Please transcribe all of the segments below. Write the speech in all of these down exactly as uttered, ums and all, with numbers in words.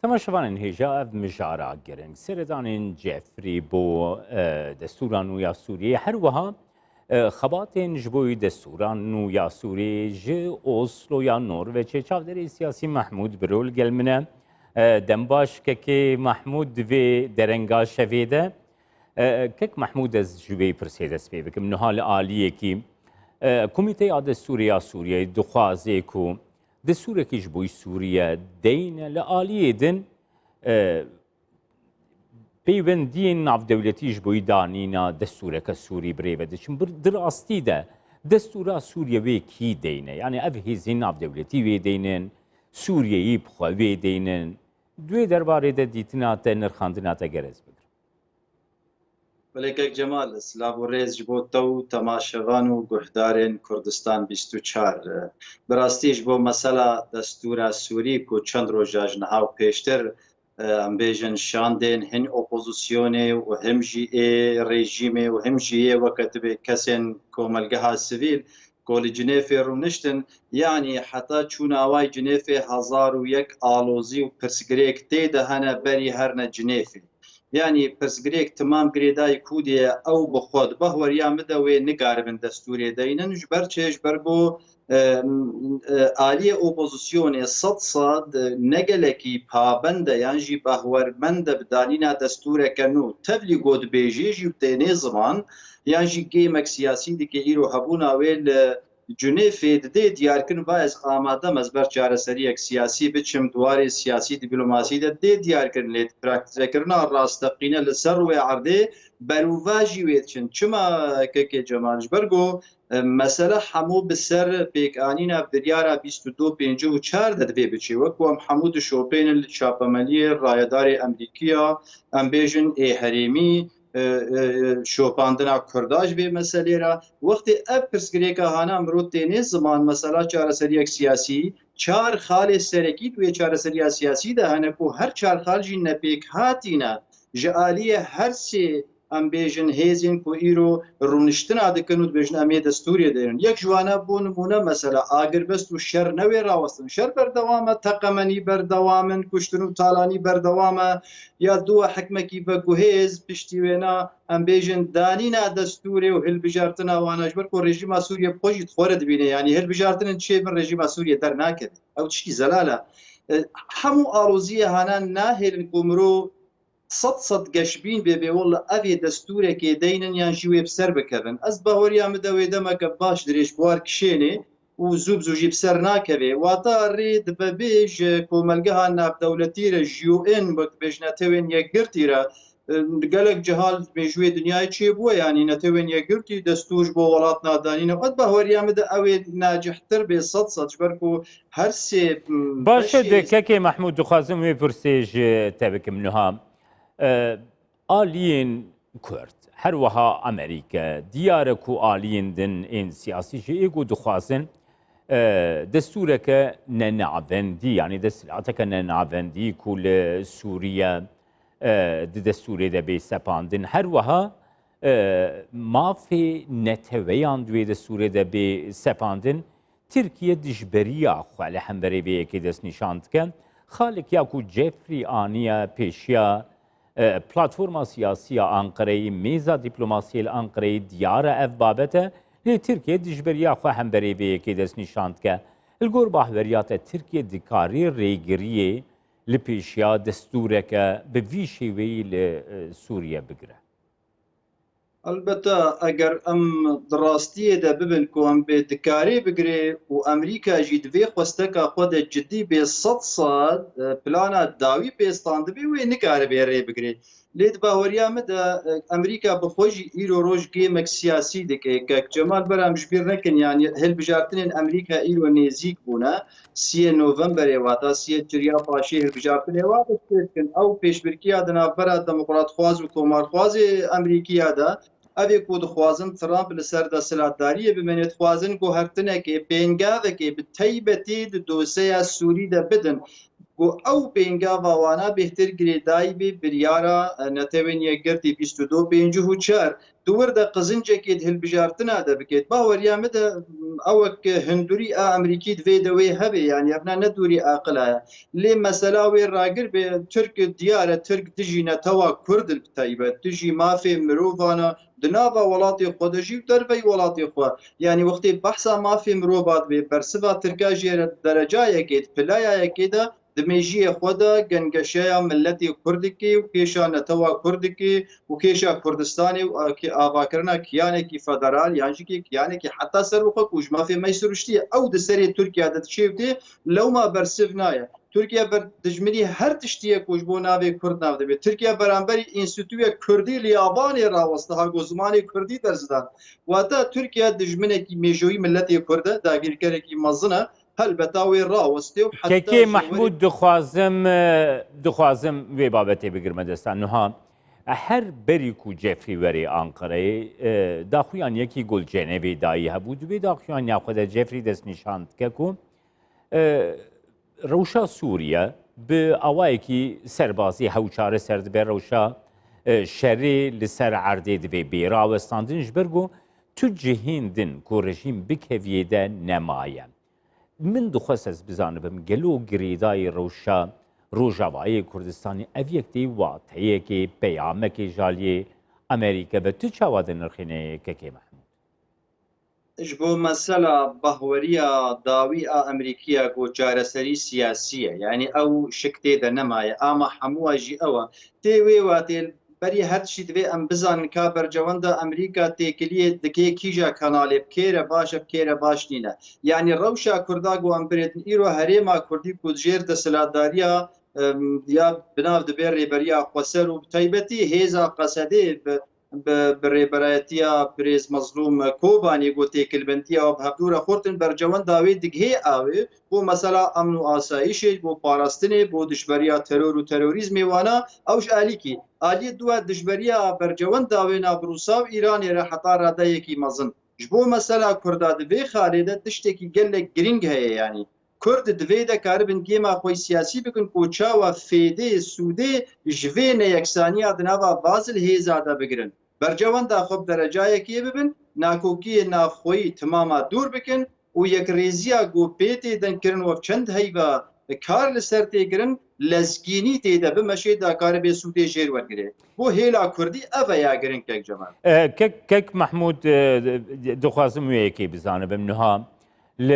Temaşevanên hêja, ev mijara giring, seredanên Jeffrey bo, e, destûra nû ya Sûriyê, her wiha, e, xebatên ji bo destûra nû ya Sûriyê ji Oslo ya Norveçê. Çavdêrê siyasî Mehmûd Biro li gel min e. E, dembaş kekê Mehmûd di vê derenga şevê de. E, kek Mehmûd, ez ji wê pirsê dest pê bikim. Niha li aliyekî, e, Komîteya Destûrê ya Sûriyeyê dixwaze ku destûrekî ji bo Sûriye deyne, li aliyê din, e, peywendiyên navdewletî ji bo danîna destûreke Sûrî bi rê ve diçin. Bir, di rastî de destûra Sûriye wê kî deyne? Yanî ev hêzên navdewletî wê deynin, Sûriyeyî bi xwe wê deynin? Di wê derbarê de dîtina te, nirxandina te ger ez bigrim. Belê kek Cemal, silav û rêz ji bo te û temaşevan û guhdarên Kurdistan bîst û çar. Bi rastî ji bo mesela destûra Sûrî ku çend roja ji niha û pêştir, e, em bêjin şandên hin opozisyonê û him jî ê rejîmê û him jî yê weke tibê kesên komelgeha sivîl ku li Cinêfê rûniştin, yanî heta çûna wayî Cinêfê hezar û yek alozî û pirsgirêk tê de hene berî herne Cinêfê. Yanî pirsgirêk timam girêdayî kûdê ye, ew bi xwe di behweriya min de wê nikaribin destûrê deynin. Ji ber çi? Ji ber ku, e, e, aliyê opozisyonê sed sed, e, ne gelekî pabend e yan jî behwermend e bi danîna destûreke nû. Tevlî ku dibêjê jî û tênê ziman, yan jî gêmek siyasî dike, îro hebûna wê li Cunêfê didê diyarkirin, va ez amade me, ez ber çareseriyek siyasî biçim, di warê siyasî dîplomasî de dê diyarkirin, lê praktîzekirina rasteqîne li ser rûyê erdê berûva jî wê diçin. Çima kekê Cemal? Ji ber ku, e, mesele hemû bi ser pêkanîna biryara bîst û du pêncî û çar de divê biçê. Wek ku em hemû dişopênin li çapemeniyê rayedarê Emerîkiya, em bêjin ê herêmî, e, e, şopandina Kurda ji vê meselê re. Wextê ev pirsgirêka hana mirov tênê ziman, mesela çareseriyek siyasî, çar xalê serekî di wê çareseriya siyasî de hene ku her çar xal jî nepêkhatî ne. Ji aliyê her sê, em bêjin, hêzên ku îro rûniştina dikin û dibêjin em ê destûrê deynin. Yek ji wana bo nimûne mesela agirbest û şer ne wê rawestin. Şer berdewam e, teqemenî berdewam in, kuştin û talanî berdewam e. Ya duwa hikmekî veguhêz piştî wêna, em bêjin, danîna destûrê û hilbijartina wana, ji ber ku rejîma Sûriye bi xwe jî di xwe re dibîne, yanî hilbijartinên çêbin rejîma Sûriye dernakeve. Ew tiştî zelal e. E, hemû aloziyê hana nahêlin ku mirov sed sed geşbîn bê, bê wella ev ê destûrekê deynin yan jî wê bi ser bikevin. Ez bahweriya min de wê demeke baş dirêj bi war kişênê û zû bi zû jî bi ser nakevê. Wata rê dibe bê ji komelgeha navdewletî re, ji U N, wek dibêjin Netewên Yekgirtî re, e, gelek cihal mêjûyê dinyayê çêbûye, yanî Netewên Yekgirtî destûr ji bo welat nadanîne. Wet bahweriya min de ew ê nacihtir bê sed sed, ji ber ku her sê, m, Baş e, beşê de kekê Mehmûd, dixwazim wê pirsê ji te bikim niha. E, aliyên Kurd, her wiha Amerîke, diyar e ku aliyên din ên siyasî jî ê ku dixwazin, e, destûreke nenavendî, yanî desthilateke nenavendî ku li Sûriye, e, di destûrê de bê sepandin. Her wiha, e, mafê neteweyan di wê destûrê de bê sepandin. Tirkiye dijberiya xwe li hemberê vê yekê destnîşan dike. Xalek ya ku Jeffrey aniye pêşiya, e, platforma siyasî ya Anqereyê, mêza dîplomasiyê li Anqereyê diyar e ev babet e, lê Tirkiye dijberiya xwe hemberê vê yekê destnîşan dike. Li gor bahweriya te Tirkiye dikarê rêgiriyê li pêşiya destûreke bi vî şêweyî li, e, Sûriye bigire? Elbette, eger em di rastiyê de bibin ku em bê dikarê bigirê û Amerîka jî di vê xwesteka xwe de cidî bê sed sed, e, plana dawî pê standibê, wê nikaribe rê bigirê. Lê di baweriya min de, e, Amerîka bi xwe jî îro roj gêmek siyasî dike. Kek Cemal, bera em ji bîr nekin, yanî hilbijartinên Amerîka îro nêzîk bûne. Siyê Novemberê, wata siyê Çiriya Paşê hilbijartinê wa destpê dikin. Ew pêşbirkiya di navbera demokratxwaz û komarxwazê Amerîkiya de, ev ê ku dixwazin Trump li ser desthilatdariyê bimêne, dixwazin guhertinekê, pêngavekê bi taybetî di doseya Sûrî de bidin. ku ew pêngava wana bêhtir girêdayî bê biryara, e, Netewên Yekgirtî bîst û du pêncî û çar. Di wir de qizincekê di hilbijartina de bikêt. Baweriya min de, m, ewek hindurî a Amerîkî divê de wê hebe, yanî evna ne dûrî aqila ye. Lê mesela wê ragir bê, Tirk diyar e, Tirk dijî netewa Kurd bi taybet, dijî mafê mirovan e, di nava welatê xwe de jî û derveyî welatê xwe. Yanî wextê behsa mafê mirova dibê, bersiva Tirka jê re derecayekê, di pilayayekê de di mêjiyê xwe de gengeşeya miletê Kurdikê û kêşa netewa Kurdikê û kêşa Kurdistanê û, a, kê-, avakirina kiyanekî federal yan jî kê-, kiyanekî heta ser bixwe ku ji mafê me siruştî ye. Ew di serê Tirkiye de diçê û tê, lewma bersiv naye. Tirkiye ber dijminî her tiştî ye ku ji bo navê Kurd nav dibe. Tirkiye beramberî înstîtûyek Kurdî li Yabanê rawest, ha ku zimanê Kurdî ders dan. Wata Tirkiye dijminekî mêjoyî miletê Kurd e, dagîrkerekî mezin e. Helbeta wê rawestê û heta Kekê ji Mehmûd, werî dixwazim, e, dixwazim wê babetê bigirme desta. Niha, e, her berî ku Jeffrey werê Anqereyê, e, daxuyaniyekî gol Cenevê dayî hebû. Di vê daxuyaniya xwe de Jeffrey destnîşan dike ku, e, rewşa Sûriye bi awayekî serbazî hew çareser dibe, rewşa, e, şerê li ser erdê divê bê rawestandin, ji ber ku tu cihên din ku rejîm bikeviyê de nemaye. Min dixwest ez bizanibim, gelo girêdayî rewşa Rojavayê Kurdistanê ev yek tê wateyekê, peyamekê ji aliyê Amerîke ve tu çawa dinirxînê, Kekê Mehmûd? Ji bo mesela bahweriya dawî a Amerîkiya ku çareserî siyasî ye, yanî ew şik tê de nemaye, ama hemûa jî ew e. Tê wê watê berî her tiştî divê em bizanin ka berjewenda Amerîka têkiliyê dike kîja kanalê, bi kê re baş e, bi kê re baş nîne. Yanî rewşa Kurda ku em birêdin îro herêma Kurdî ku jêr desthilatdariya, em, ya bi nav dibe Rêberiya Xweser û bi taybetî hêza Qesedê bi, bi, bi rêberayetiya birêz Mezlûm Kobanî ku têkilbentiya bi hevdû re xurtin berjewenda wê digihê awê. Bo mesela emn û asayîşê, bo parastinê, bo dijberiya teror û terorîzmê wana, ew ji alîkî. Aliyê dû e dijberiya berjewenda wê nav Rûsa û Îranê re heta radeyekî mezin. Ji bo mesela Kurda di vê xalê de tiştekî gelek girîng heye, yanî Kurd di vê de karibin gêma xwe yî siyasî bikin ku çawa fêdê, sûdê ji vê neyeksaniya di nava vazil hêza de bigirin. Berjewenda xwe bi derecayekê bibin, nakokiyê navxweyî timama dûr bikin û yekrêziya ku pê tê dinkirin û ev çend heyva kar li ser tê kirin, lezgînî tê de bimeşê da karibê sûdê jêr wergirê. Bo hêla Kurdî ev e ya giring kek Cemal. E, kek, kek Mehmûd, e, dixwazim wê yekê bizanibim niha. Li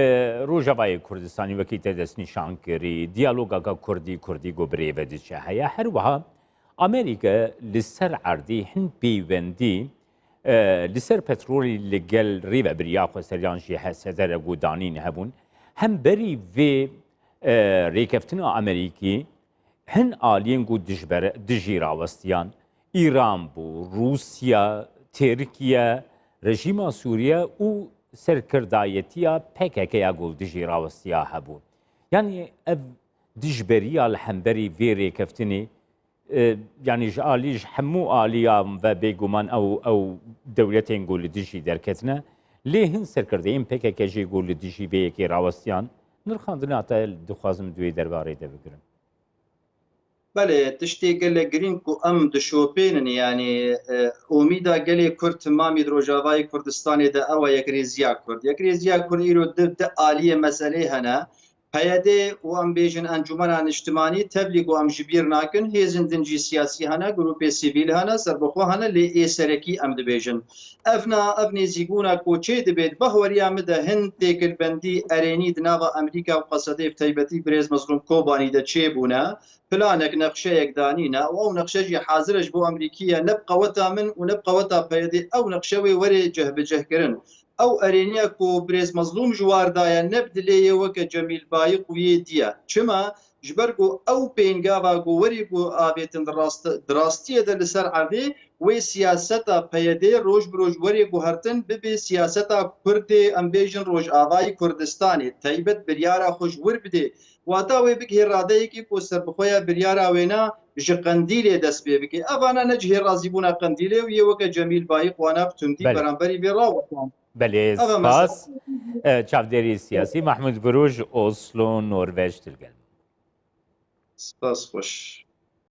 Rojavayê Kurdistanê wekî te destnîşan kirî, diyalogaka Kurdî, Kurdî ku bi rê ve diçe heye. Her wiha Amerîka li ser erdê hin peywendî, e, li ser petrolî li gel rêvebiriya xwe ser yan jî H S D re ku danîn hebûn. Hemberî vê, e, rêkeftina Amerîkî hin aliyên ku dijbere-, dijî rawestiyan, Îran bû, Rûsya, Tirkiye, rejîma Sûriye û serkirdayetiya P K K ya ku dijî rawestiya hebû. Yanî ev dijberiya li hemberî vê rêkeftinê, e, yanî ji alî, ji hemû aliyan ve bêguman ew, ew dewletên ku li dijî derketine, lê hin serkirdeyên P K K jî ku li dijî vê yekê rawestiyan, nirxandina te dixwazim di wê derbarê de bigirim. Belê, tiştê gelek girîng ku em dişopênin, yanî, e, umîda gelê Kurd timamî di Rojavayê Kurdistanê de ew e yekrêziya Kurd. Yekrêziya Kurd îro di, di aliyê meselê hene. P Y D û em bêjin Encûmena Niştimanî, tevlî ku em ji bîr nakin, hêzên din jî siyasî hene, grûpê sivîl hene, serbixwe hene, lê ê serekî em dibêjin. Ev na, ev nêzîkbûna ku çê dibêt, bahweriya min de hin têkilbendî erênî di nava Amerîka û Qesedê, bi taybetî birêz Mezlûm Kobanî de çêbûne. Planek, nexşeyek danîne û ew nexşe jî hazir e ji bo Amerîkiye, ne bi qeweta min û ne bi qeweta P Y D, ew nexşe wê were cehbicehkirin. Ew erêniya ku birêz Mezlûm ji war daye, ne bi dilê yê weke Cemîl Bayik û yê diye. Çima? Ji ber ku ew pêngava ku werî ku avêtin di rast-, di rastiyê de li ser erdê, wê siyaseta P Y D roj bi roj werê guhertin, bibe siyaseta Kurdê, em bêjin Rojavayî Kurdistanê, taybet biryara xwe ji wir bidê. Wata wê bigihê radeyekê ku serbixweya biryara wêna ji Qendîlê dest pê bike. Evana ne cihê razîbûna Qendîlê û yê weke Cemîl Bayik wana bi tundî Belê. beramberî vê rawestan. Belê, Ev e spas. mesele. E, çavdêrî siyasî Mehmûd Birû ji Oslo, Norveç, dilgel. Spas xweş.